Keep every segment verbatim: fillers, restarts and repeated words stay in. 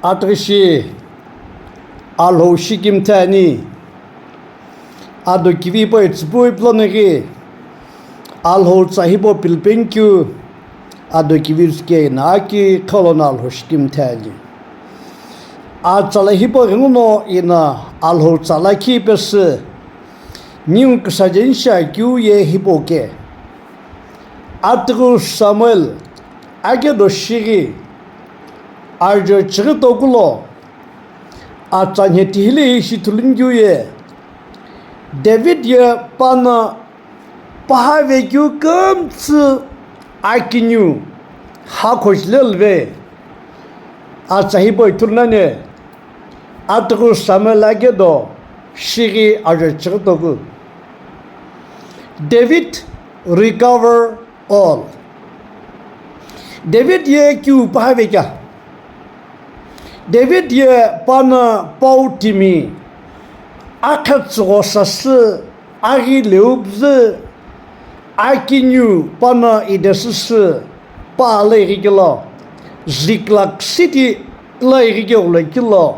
Atughi shi Alhou shikimthe ani. Ado kivi hipau itsüpu ipulonighi Alhou tsa hipau pilipeni keu ado kivi tsükeu ina aki qholono Alhou shikimthe ani. Atsala hipau ghenguno ina Alhou tsa lakhi pesü ningu küsaje ni shi akeu ye hipau ke. Atughu Samuel akedo shighi ajo chighi tokulo atsa nheti hile ishi thuluni keu ye David ye pano pahave keu kümtsü akiniu hakhoshi lelve atsa hipau ithulu nani. Atughu Samuel akedo shighi ajo chighi toku. David recover all. David ye kiu pahave kea. David ye pano pau timi akhetsügho sasü aghi leupzü akiniu pano idesüsü pa la ighikelo Ziklag city la ighikelo kelo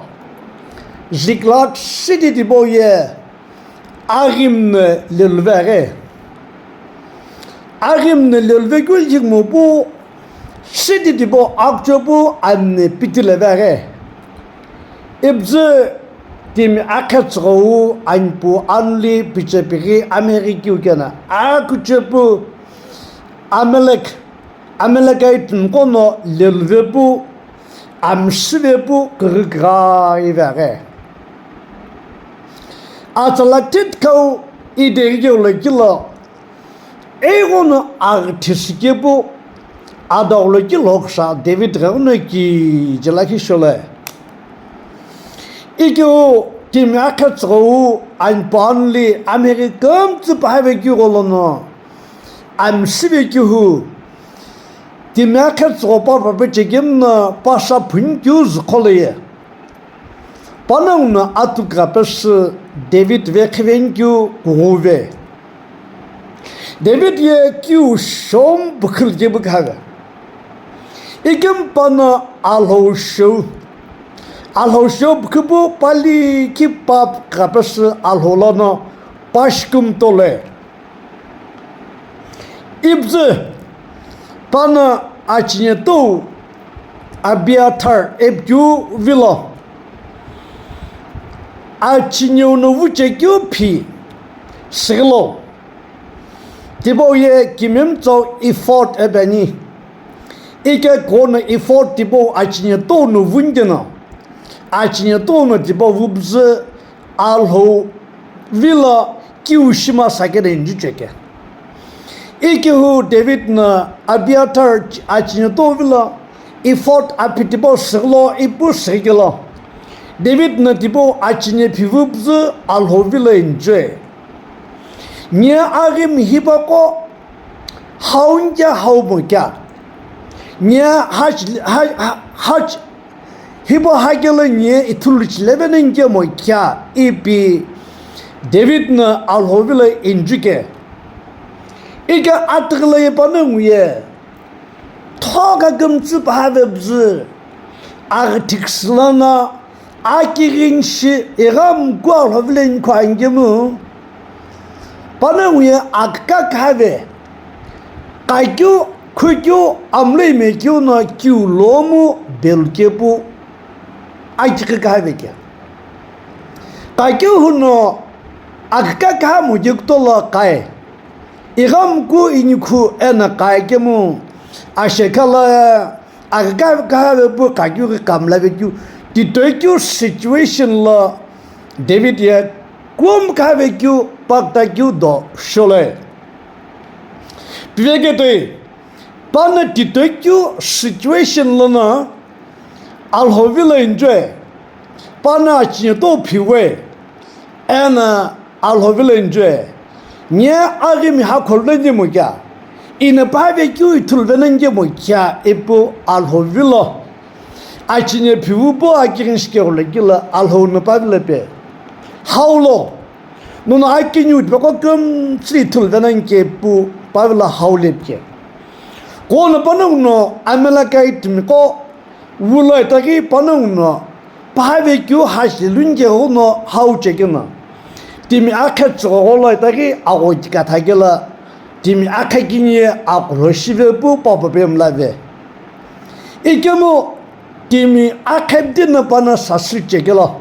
Ziklag city tipau ye aghimno leluve aghi. Aghimno leluve keu ichikümo pu city tipau akucho pu amne pitile ve aghi. Ipuzü timi akhetsügho wu anipu anuli pichepighi ameghi keu kena akucho pu Amalek Amalekite mqono leluve pu amshive pu kughi kugha ive aghi. Atsala thit kau ideghi keu lo kelo ighono aghi thisi kepu adaghulo kelo kisa David ghenguno kije lakhi shole. Ikeu timi akhetsügho wu anipu anuli ameghi kümtsü pahave keu gholono amshive keu hu timi akhetsügho pa pape chekemno pasa phuni keu zükholo ye panongu no atu kugha pesü David vekhiveni keu kughuve. David ye kiu shou pükhülu kepu kughavi. Ikemu pano Alhou shou. Alhou shou pükhu pu pali ki pa kugha pesü Alhou lono pa shikimtole. Ipuzü pano achine tou Abiathar ipikeu vilo achine no vuche keu phi sighilo. Tipau ye kimemtsau ephod ipi ani. Ike kuno ephod tipau achine tou no vuni keno achine tou no tipau vupuzü Alhou vilo kiu shima sakeno injucheke. Ikehu David no Abiathar achine tou vilo ephod aphi tipau sighilo ipu sighikelo. David no tipau achine phivupuzü Alhou vilo injue. Nye aghimi hipaqo hau nike hau mo kea. Nye hach, hach, hach hipau hakelo nye ithulu chileve nani kemo kea ipi David no Alhou vilo injuke. Ike atughulo ye panongu ye thoka kümtsü pahave püzü aghi thikisü lono akighi nishi ighamku Alhou vilo inikhu anikemu panongu ye akika kihave. Kaikeu, khukeu, amlo imekeu no kiu lomu belukepu akighi kihave ke. Kaikeu huno akika kihamo kekutolo kai. Ighamku inikhu eno kaikemu ashekha lo akika kihave pu kaikeu ghi kamlave keu titoi keu situation lo David ye kumu kihave keu pakta keu do shole. Piveketoi, pano titoi keu situation lono Alhou vilo injue, pano achine tou phiwe, eno Alhou vilo injue, nye aghimi hakholo nani kemo kea, ino pahave keu ithulu ve nani kemo kea ipu Alhou vilo achine phivupu akighi nishi keghulo kelo Alhou no pavilo pe. Haulo, nono akiniu tipaqo kümtsü ithulu ve nani kepu pavilo hau lepike. Kuno panongu no Amalekite miqo wulo itaghi panongu no pahave keu hajiluni keghono hau chekeno, timi akhe tsüghogho lo itaghi agho kikatha kelo, timi akhe kini ye akulho shive pu papape mlave. Ikemu timi akhe bidi no pano sasü chekelo,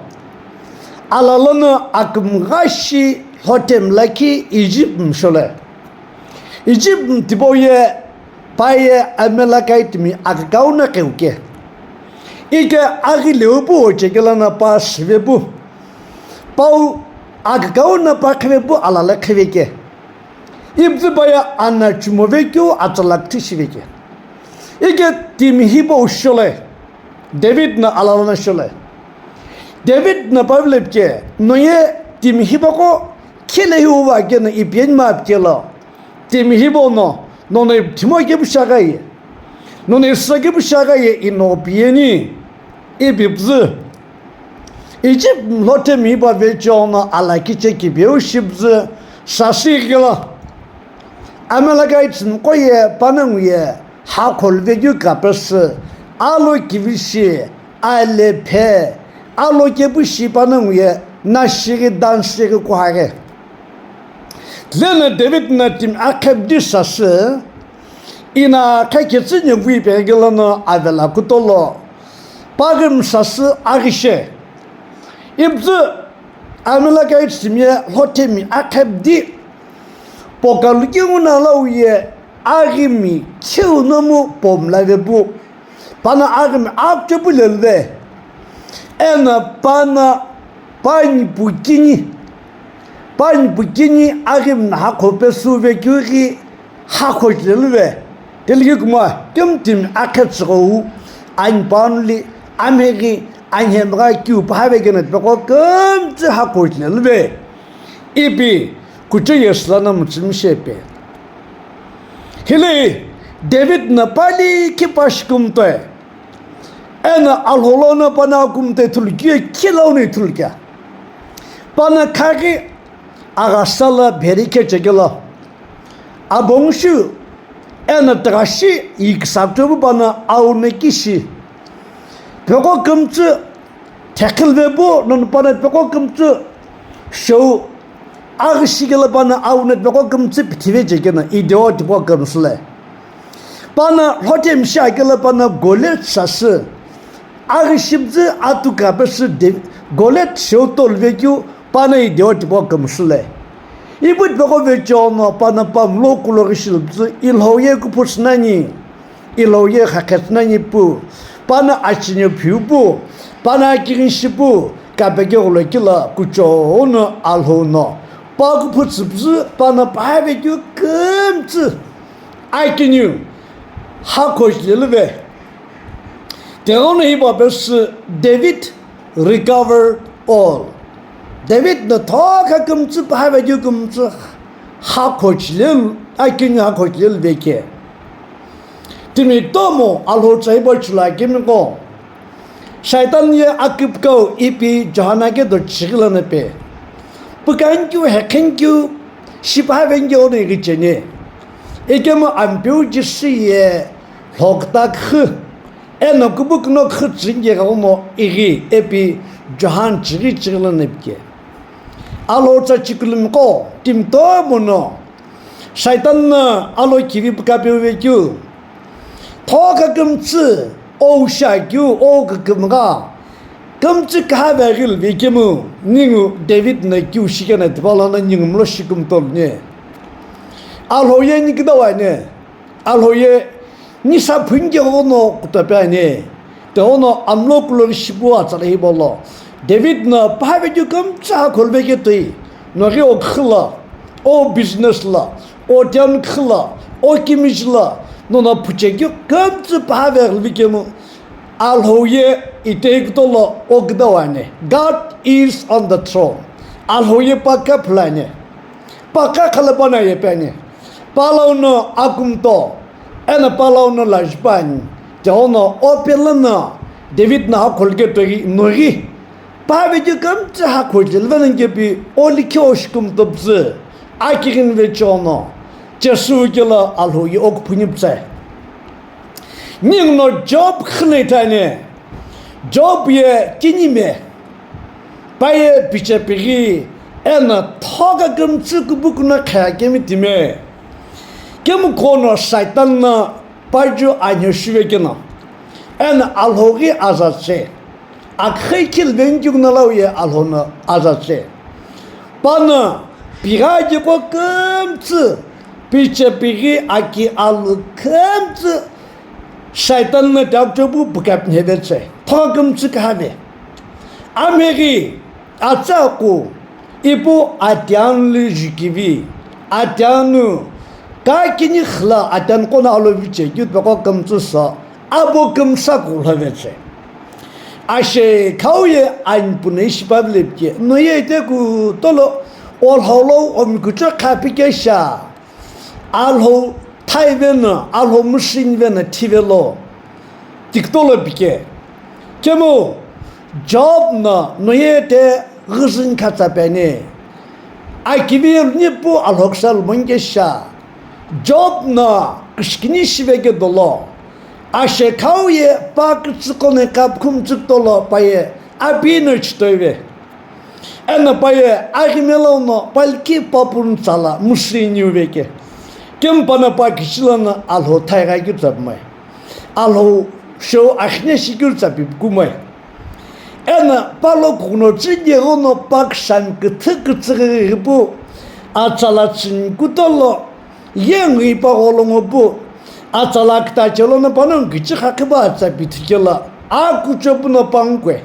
ala lono akümgha shi lhotem lakhi Egypt mshole. Egypt mtipau ye pa ye Amalekite timi akakau no qeuke. Ike aghi leu pu ochekelo no pa shive pu. Pau akakau no pa kheve pu ala lo kheveke. Ipüzü pa ye ana chumove keu atsala küthi shiveke. Ike timi hipau shole. David no ala lono shole. David no pa vile pike, no ye timi hipaqo khile hi uva keno ipi yeni ma pike lo. Timi hipau no, nono ithimo kepu shaghi ye. Nono isü kepu shaghi ye ino pi yeni. Ipi püzü. Egypt mlhote mipa vecheo no ala kiche kipeu shipüzü sasü kelo. Amalekite timi qo ye panongu ye hakholve keu kapesü, alo kivishi, alephe, alo kepu shi panongu ye nashighi danshighi kuhaghi. Leno David no timi akhe bidi sasü, ina kha ketsü nyevu ipeghi lono avela kutolo, paghi msasü aghi she. Ipüzü Amalekite timi ye lhote mi akhe bidi poka lukingu no lau ye aghimi kheu nomu pomlave pu. Pano aghimi akche pu leluve. Eno pano panipu kini, panipu kini aghimi no hakho pesuve keu ghi hakho leluve. Tiliki kumoi, kemu timi akhe tsüghou, ani panuli, amheghi, anhemgha keu pahave keno tipaqo kümtsü hakho leluve. Ipi kucho ye sülano mütsümishei pe. Hile David no pali kipashi kumtoi. Eno Alhou lono pano kumtoi ithulu keu ye khilau no ithulu kea. Pano khaghi aghasa lo bheri kechekelo. Abongu shu eno tighashi yiküsa kutopu pano au no kishi. Peko kümtsü Thekhiluve pu nono pano peko kümtsü shou aghi shikelo pano au no peko kümtsü pithive chekeno ideo tipau kümsü le. Pano lhote mishi akelo pano Goliath sasü. Aghi shipüzü atu kapesü de Goliath shou toluve keu pano ideo tipau kümsü le. Ipu tipaqo vecheo no pano pa mlo kulo ghi shilupüzü Ilhou ye kuphu sünani. Ilhou ye khakhe sünani pu, pano achine phiu pu, pano akighi shi pu, kapekeghulo kilo kuchou no Alhou no pa kuphu tsüpüzü pano pahave keu kümtsü akiniu hakho leluve. Tighenguno hipau pesü David recovered all. David no thokha kümtsü pahave keu kümtsü hakho lelu, akiniu hakho leluve ke. Timi tomo Alhou tsa hipau chula kemiqo. Shaitan ye akipkau ipi Johana ke do chighi lono pe. Pükhan keu hekhen keu shi pahave keu no ighi cheni. Ikemu Ampeu Jisü ye lhokta khü, eno kubukuno khü tsüngeghi no ighi ipi Johan chighi chighi lono pike. Alhou tsa chikulumiqo timi tomo no Shaitan no alo kivi pükapeuve keu, thokha kümtsü ou shakeu, ou kükümgha, kümtsü kahave aghi luve kemu, ningu David no keu shikeno tipau lono ningu mlo shi kumtoluni. Alhou ye ni küdau ani, Alhou ye ni sa phunike ghono kutope ani. Tighenguno amlo kulo shipu atsala hipau lo David no pahave keu kümtsü hakho luve ke toi, noghi o khü lo, o business lo, o town khü lo, o kimiji lo, nono phuche keu kümtsü pahave aghi luve kemu, Alhou ye itoi kutolo o küdau ani. God is on the throne. Alhou ye pa kha phulu ani. Pa kha khalo pano yepe ani. Pa lono akumto, eno pa lono lajupa ani. Tighenguno ope lono David no hakho luke toi noghi pahave keu kümtsü hakho leluve nani kepi o likhi o shi kumtopüzü akighini vecheo no chesü kelo Alhou ye o kuphuni pütsü. Ninguno Job khüle itani. Job ye kinime, pa ye pichepighi, eno thoka kümtsü kubukuno khaya kemi time. Kemukhono Satan no paju anyo shive keno, eno Alhou ghi azache. Akhei khilveni kugno lau ye Alhou no azache. Pano pigha jeko kümtsü, pichepighi aki alu kümtsü, Satan no doctor bu bukap nhevetse, thoka kümtsü kahave. Ameghi, atsa ku, ipu atianli jukivi, atianu, kakini khla atian kono aloviche, gyut bako kümtsü sa, abo kümsa ku lhavetse. Ashe khau ye anpune shipavilepke, no ye te ku tolo, olholo omikucho khapike sha. Alhou thaive no, Alhou musinve no thivelo, tikitolo pike. Kemu, Job no noye te ghüzün khatsa pene. Akivi nipu Alhou ksa lumonike sha. Job no kishkini shiveke dolo. Ashe khau ye pa kütsüko ne kapkhum tsüktolo pa ye abi no chitoive. Eno pa ye aghimelo no palki papun tsala musiniu veke. Kemu pano pa kichilo no Alhou thaighai keu tsapimai. Alhou shou akhine shikeu tsapi kumai. Eno palo kuno tsügegho no pa kshan küthü kütsüghi pu atsala tsüni kutolo ye ngui pa gholo ngo pu atsala kütachelo no pano ngichi khakhiba atsapi thikela akucho puno pangkwe.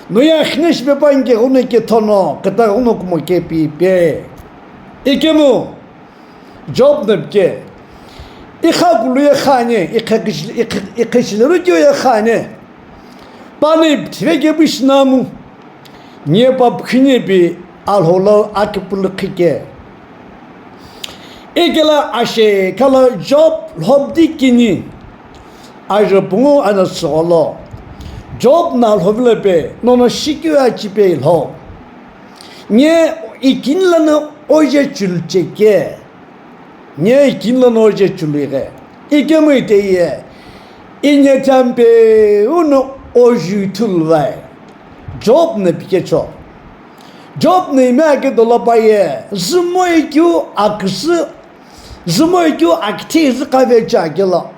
Noye akhine shipe pa nge ghuno kethono, keta ghuno kumo kepipe. Ikemu, Job no pike, ikha kulu ye khane, ikhe kishile, ikhe, ikhe shile rukyo ye khane. Pani pthive ke bishinamu, nye pa pkhine pi Alhou lo akipulu khike. Ikela ashe kala Job lhobdi kini. Ajo pungu ana tsügholo. Job no Alhou vilo pe, nono shikeu achipe lho. Nye ikini lono oje chulu cheke. Nye ikini lono oje chulu ighe. Ikemu iteye. Inye champe uno oju ithulu vai. Job no pikecho. Job no ime ake dolo pa ye. Zümo ikeu aküsü Zümo ikeu akithe izü kave cha kelo.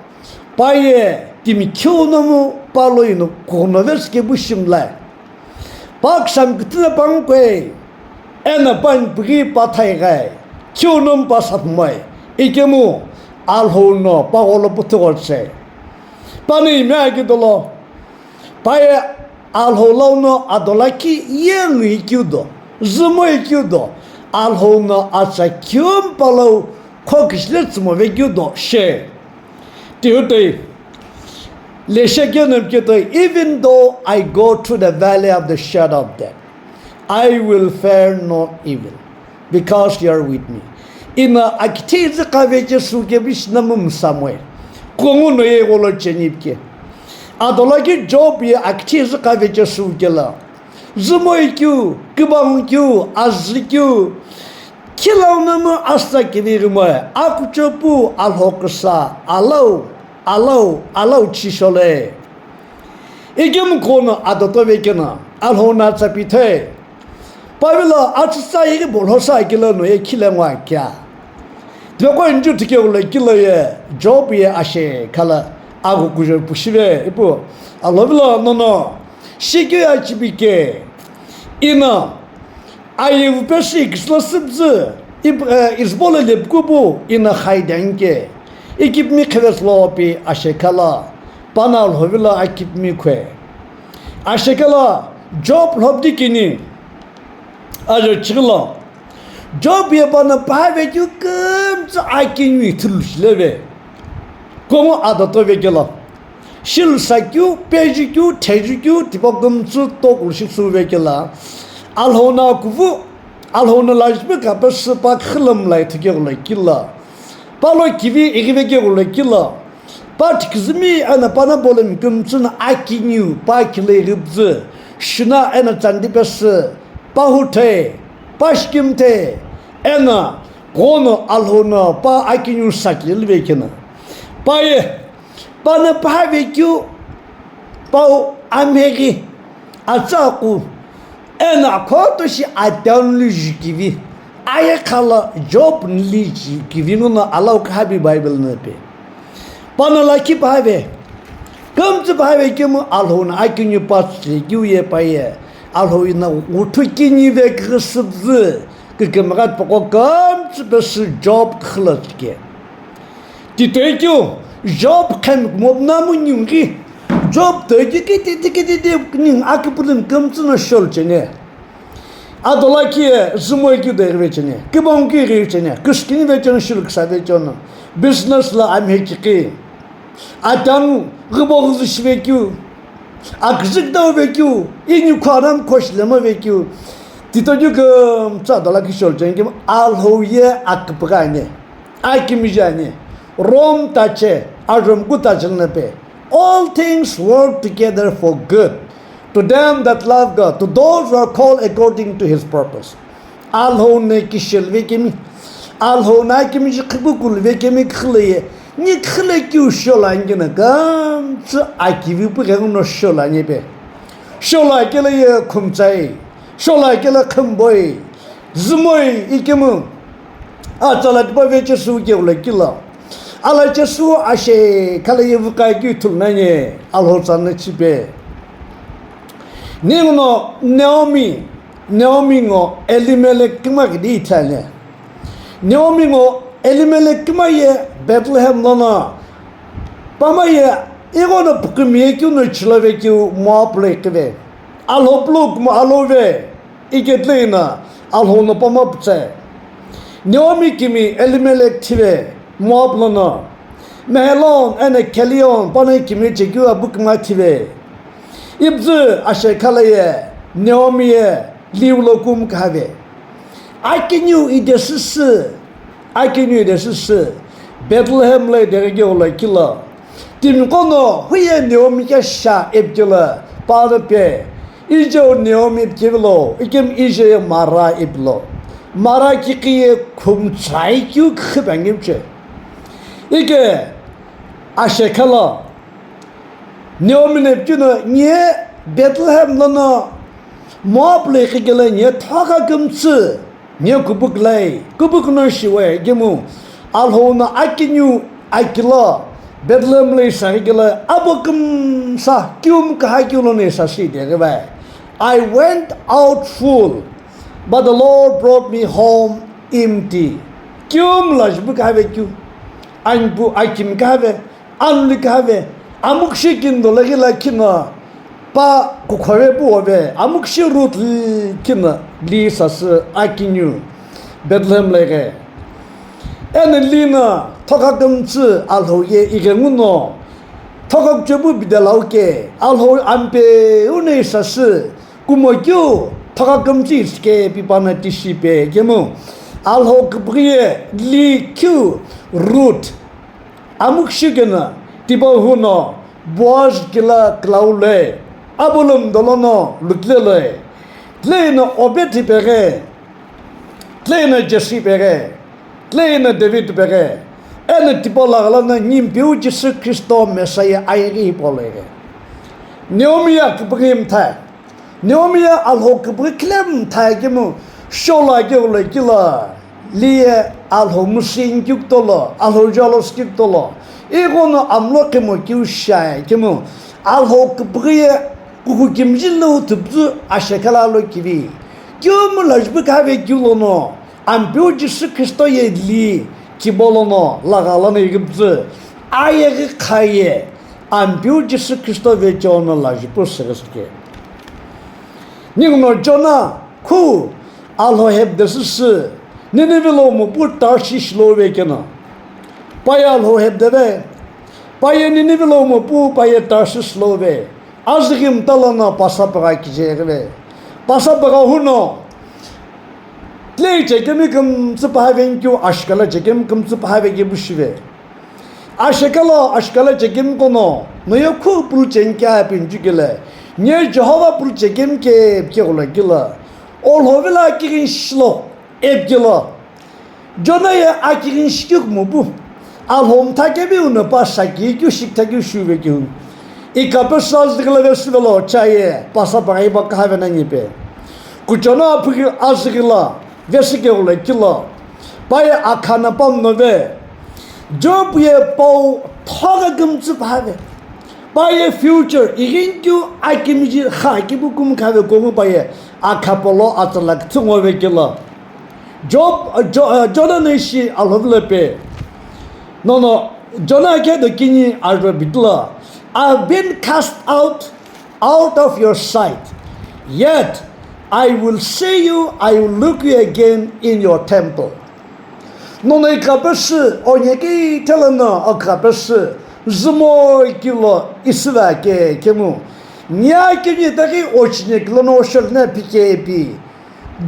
Pa ye timi khiu nomu palo ino kuno vesi ke bu shimlai. Pa ksam kütüna pangkwe. Eno pani pughi pa thaighai. Khiu nomu pa sapmoi. Ikemu Alhou no pa gholo puthugho tse. Pani ime ake dolo. Pa ye Alhou lau no adolakhi ye ngui keu do, zümo keu do, Alhou no atsa keu mpalou kho kishile tsümo ve keu do she. Tiutoi, leshe keu no mketoi, even though I go through the valley of the shadow of death, I will fear no evil, because you are with me. Ina akithe izü kave che suke bishina mu msamwe. Kongu no ye golo chenipke. Adolakhi Job ye akithe izü kave che suke la. Zümo ikeu, kibangu keu, azü keu. Khilau namu asta kini rimoe. Akuchopu alhoksa, alau, alau, alau chishole. Ikemu kono adoto vekena, Alhou no tsapithoi. Pavilo atsütsa yeghi bolhosa kilo no ye khile ngwa kya. Tibeko inju thike ule kilo ye Job ye ashe khala agu kujo pushive ipu. Alhou vilo nono shikeu achibike. Ina aye vupesi ikislo sipzü ip, eh, isbolo lepkupu ina khaidanke. Ikipmi kheveslo pi ashe khala. Pana Alhou vilo akipmi khwe. Ashe khala Job lhobdi kini. Ajo chigilo. Job ye pano pahave keu kümtsü akiniu ithulu shileve. Kongu adoto vekelo. Shilu sakeu, peju keu, theju keu, tipa kümtsü tokulu shi suvekela. Alhou no kuvu, Alhou no lajimi kapesü pa khilum lai thukegula kila. Palo kivi ighive kegula kila. Pa thikizimi ena pana bolemi kümtsü no akiniu pa khilai ghipzü. Shina ena tsandi pesü. Pa huthe, pa shikimthe. Ena kono Alhou no pa akiniu sakilve kena. Pa ye, pana pahave keu. Pau amheghi, atsaqu, eno akhoto shi atanu li jukivi, ayekhala Job nili jukivi nguno alau kahabi Bible nope. Pano lakhi pahave, kümtsü pahave kemu Alhou no akiniu patsü keu ye paye, Alhou ina uthu kini ve kighi sübzü, kikimghat poko kümtsü pesü Job khila tsike. Titoikeu, Job khem kumopna mu nyunghi, Job toikeu kiti kiti kiti nyung akipulun kümtsü no shol chene. Adola ki zumoi ki deghi vecheni, kibong ki ghivecheni, kuskini vecheni, shulu kisa vecheni, business la amhe kiki, atang ghibo ghizu shivekeu, akzikdau vekeu, ini khuanam khoshilemo vekeu, tito ju kümtsü adola ki shol cheni kim Alhou ye akipgha ani. Akimiji ani, Rome tache, Aromku tache lana pe, all things work together for good to them that love God, to those who are called according to his purpose. Alhou no kishel vekemi, Alhou no akimiji khibukul vekemi khileye, ni khile kiu shola ngina kümtsü akivi pu ghengu no shola nyepe. Shola kele ye khumtsai, shola kele khamboi, zumoi ikemu. Atsala tipa vechesu keu la kila. Ala chesu ashe khala ye vuka keu thulnanye Alhou tsanna chipe. Ninguno Naomi, Naomi ngo Elimelek kima kidi ithane. Naomi ngo Elimelek kima ye Bethlehem lono pama ye ighono pukumi ye keu no chilove keu Moab lo ikive. Alhou plo kuma alove. Iketleina Alhou no pama pütse. Naomi kimi Elimelek thive Moab lono. Mahlon eno Kilion pano kimi chekeu abu kima thive. Ibzü ashe khala ye Naomi ye liu lo kum kahave. Akiniu idesüsü, akiniu idesüsü, Bethlehem lo ideghi keu lo kila. Timiqo no huye Naomi ke sha ipikelo pano pe, ijeu Naomi ipikevilo, ikem ijeye Mara ipilo. Mara kiqi ye khumtsai keu kükhipe angiuche. Ike ashe khala Naomi no ipikeno nye Bethlehem lono Moab lo iqikelo nye thokha kümtsü. Nye kubuk lai, kubuk no shiwe gemu, Alhou no akiniu akilo, Bethlehem lo isaghi kelo, abo kümsa, kium kaha kiu lono isasi deghi vai. I went out full, but the Lord brought me home empty. Kium lajbu kahave kiu, anpu akim kahave, Anuli kahave, amukshi kini dolo ghila kino, pa kukhove pu ove, amukshi Ruth li kino li sasü akiniu Bethlehem lo ighe. Eno li no thokha kümtsü Alhou ye ighenguno, thokha kuchepu bidelau ke, Alhou ampeu no isasü, kumo keu thokha kümtsü isike pi pano tishi pe kemu, Alhou küpüghü ye li keu Ruth. Amukshi keno, tipau huno Boaz kila kilau le, abulum dolono lukile le, tleino Obed ipeghe, tleino Jesse ipeghe, tleino David ipeghe, eno tipau lagha lono Nimpeu Jisü Kristo Messiah ayeghi hipau lo ighe. Naomi ye küpüghü mtha. Naomi ye Alhou küpüghü khile mtha kemu, shola keu lo kila, li ye Alhou müsü inkeu kutolo, Alhou jealous keu kutolo, ighono amlo khimo keu sha kemu, Alhou küpüghü ye kuku kimiji lo thupzü ashe khala lo kivi. Kemu lajbu kahave keu lono, Ampeu Jisü Kristo ye li kibo lono lagha lono ighipzü, ayeghi khaye, Ampeu Jisü Kristo vecheono lajpu süghüsüke. Ninguno Jona khu Alhou hepdesüsü, Nineveh lo mupu Tarshish lo vekeno. Paye Alhou hepdeve, paye Nineveh lo mupu paye Tarshish lo ve. Azüghi mtalono pasa pügha kije ghive. Pasa pügha huno, tlei chekemi kümtsü pahave nkeu ashikala chekemi kümtsü pahave kepu shive. Ashikala, ashikala chekemi kono, noye khu pulu chenke api nchukele, nye Jehova pulu chekemi ke pikegholo kila, Olhovilo akighi shilo, epikelo. Jona ye akighi shikeu kumupu, Alhou mtha kemi uno pa saki keu shikitha keu shuve keu. Ika pesü azüghüla vesüvelo chaye pasa pagaiba kahavenanipe. Kuchona aphughi azüghüla vesikeghula kilo. Paye akhana pamnove. Job ye pau thoga gümtsü pahave. Paye future ighinkeu akimiji kha kibu kum khave kongu paye akhapolo atsala kthungove kilo. Job, Jo-, Jonah nishi alhovlepe. Nono Jonah khe do kini arobitlo, "I've been cast out, out of your sight. Yet I will see you, I will look you again in your temple." Nono ikapesü, onyekei thelono okapesü, zümo kilo isüva ke kemu. Nia kini taki ochinyekilo no osholne pikepi.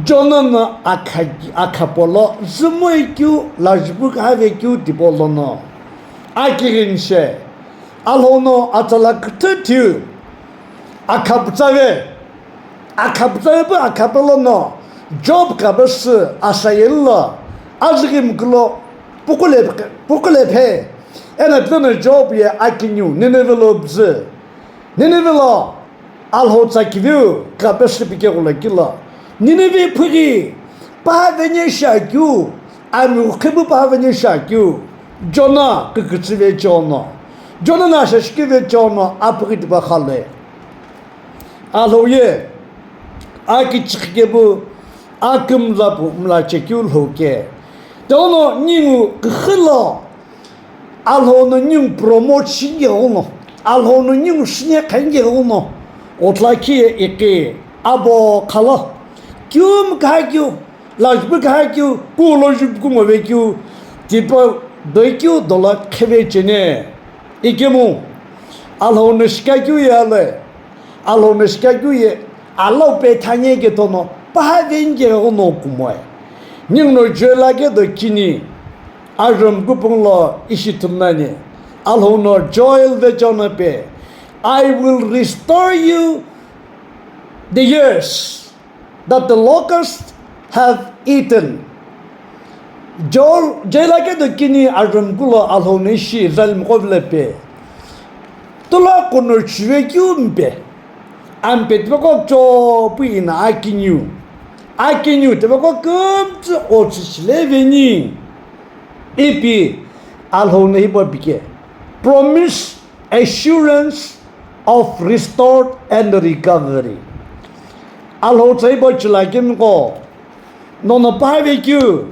Jonah no akha-, akhapolo zümoi keu, lajupu kahave keu tipolono. Akighinishe, Alhou no atsala küthü thiu, akhapütsave, akhapütsave pu akhapolono, Job kapesü asayeli lo, azüghimkülo, pukule-, pukulephe, eno tilono Job ye akiniu, Nineveh lo püzü. Nineveh lo, Alhou tsa kiviu, kapesü pikeghula kilo. Nineveh phughi, pahaveni shiakeu, ami ukhibu pahaveni shiakeu. Jonah kükütsüve chono. Jonah na shashkive chono, aphughi tipa khale. Alhou ye, akichikhi kepu, akümza pu mla chekeu lhou ke. Tilono ningu küxü lo, Alhou no ningu promote shinike ghuno, Alhou no ningu shine khanike ghuno, otlakhi ye iqi abo khala, keu mkha keu, lajupu kha keu, kulo jupu kungove keu, tipa doi keu dola kheve chene. Ikemu, Alhou no shika keu ye ale, Alhou no shika keu ye, alau pe thanye ke tono, pahaveni ke ghuno kumoe. Ningu no Joel ake do kini, Aram kupung lo ishi thumnani, Alhou no Joel ve chono pe, "I will restore you the years that the locusts have eaten." Joel, Joel ake do kini Aram kulo Alhou no ishi Israel mqovle pe. Tula kono chive keu mpe. Ampe tipaqo chopu ina akiniu. Akiniu tipaqo kümtsü otsü shile veni. Ipi Alhou no hipau pike. Promise assurance of restored and recovery. Alhou tsa hipau chila kemiko. Nono pahave keu,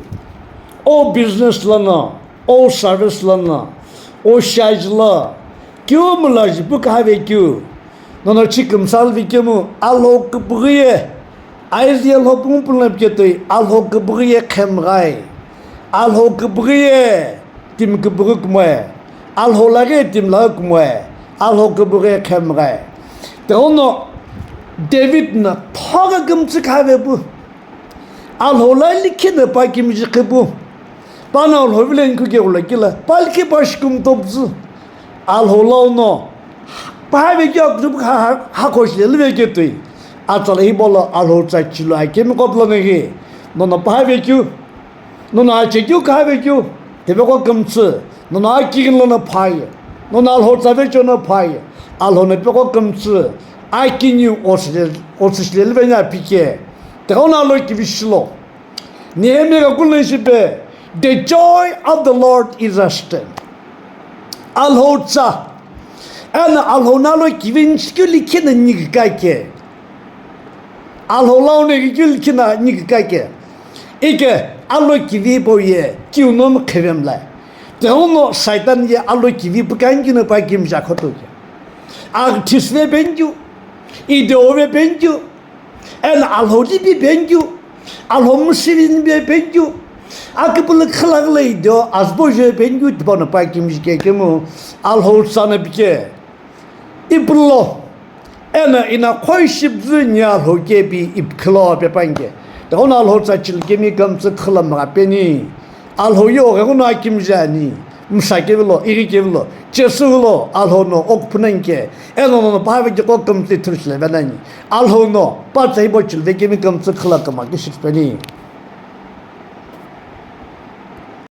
o business lono, o service lono, o shiaji lo, keu mla jupu kahave keu, nono chikümsal vi kemu, Alhou küpüghü ye, Isaiah lhopung pulna pike toi, Alhou küpüghü ye khemghai, Alhou küpüghü ye timi küpüghü kumoe, Alhou laghi timi laghi kumoe, Alhou küpüghü ye khemghai. Tilono David no thoga kümtsü kahave pu. Alhou la likhi no pa kimiji khipu. Pano Alhou vile nikhu keghula kila. Pa likhi pa shikümtopüzü. Alhou lau no. Pahave keu akutupu ha, ha, hakhoshi le luve ketui. Atsala hipau lo Alhou tsa chilu akemi koplo naghi. Nono pahave keu. Nono ache keu kahave keu. Tipaqo kümtsü. Nono akighini lono phaye. Nono Alhou tsa ve chono phaye. Alhou no tipaqo kümtsü. Akiniu otsü shile, otsü shile luve ni apike. Tilono alo kivi shilo. Nehemiah kakulo shipe, "The joy of the Lord is our strength." Alhou tsa. Eno Alhou no alo kivi nishikeu likhi no nikika ke. Alhou lau no kikeu likhi no nikika ke. Ike alo kivi hipau ye kiu no mkheve mlae. Tilono Satan ye alo kivi pükani kino pa kimja khoto ke. Aghi thisve penikeu. Ideo ve penikeu. Eno Alhou lipi penikeu, Alhou müsüvini pe penikeu, akipulu khilakhi lo ideo azüpo je penikeu tipau no pa kimiji ke kemu, Alhou tsa no pike. Ipulo, eno ina khoishi püzü ni Alhou kepi ipkhilo pe panike. Tilono Alhou tsa chilu kemi kümtsü khilo mgha peni. Alhou ye oghi ghuno akimiji ani, msa kevilo, ighi kevilo, chesü lo, Alhou no okuphu nani ke, eno nono pahave keu qo kümtsü ithulu shile venani. Alhou no, pa tsa hipau chilu vekemi kümtsü khilo kümgha ke shitipeni.